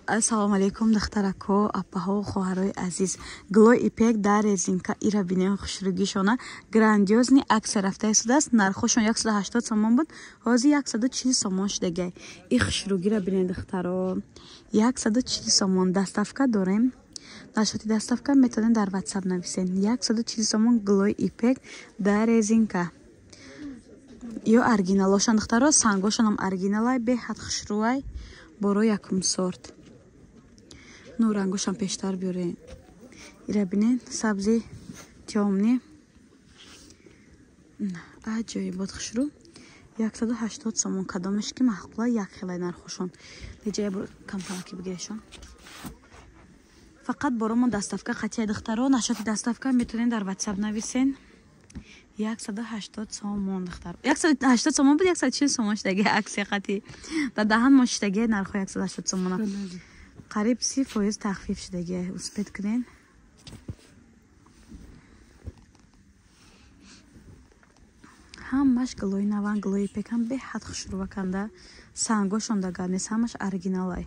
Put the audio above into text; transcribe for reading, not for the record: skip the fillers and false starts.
Ассалому алайкум, духтарако, апаҳо, хоҳарои азиз. Гулои ипек дар резинка, ира бинем, хушрӯгишона. Грандиозный акция рафта истодааст. Нархошон 180 сомон буд, ҳозир 140 сомон шудагай. И хушрӯгира бинед, духтаро, 140 сомон. Доставка дорем. Нашоти доставка метавонед дар WhatsApp нависед. 140 сомон гулои ипек дар резинка. Ё оригиналошан, духтаро, сангошонам оригиналай, беҳад хушрӯай, боро якум сорт. Ну, рангошам пештар биёрем. Ира бинед, сабзи тёмный. Аҷоибот хушрӯ. 180 сомон. Кадомеш ки маъқула, як хелай нархошон. Неҷа камтараки бигирешон. Фақат боромон доставка қатия, духтаро. Нашоти доставка метавонед дар WhatsApp нависен. 180 сомон, духтар. 180 сомон буд, 140 сомон шудаги акция қати. Дар даҳан мо шудаги нархо 180 сомона. Қариб 30% тахфиф шудаги. Успеть кунед. Ҳамаш гулои наван, гулои пекан, беҳад хушрӯваканда. Сангошон дагар нест, ҳамаш оригиналай.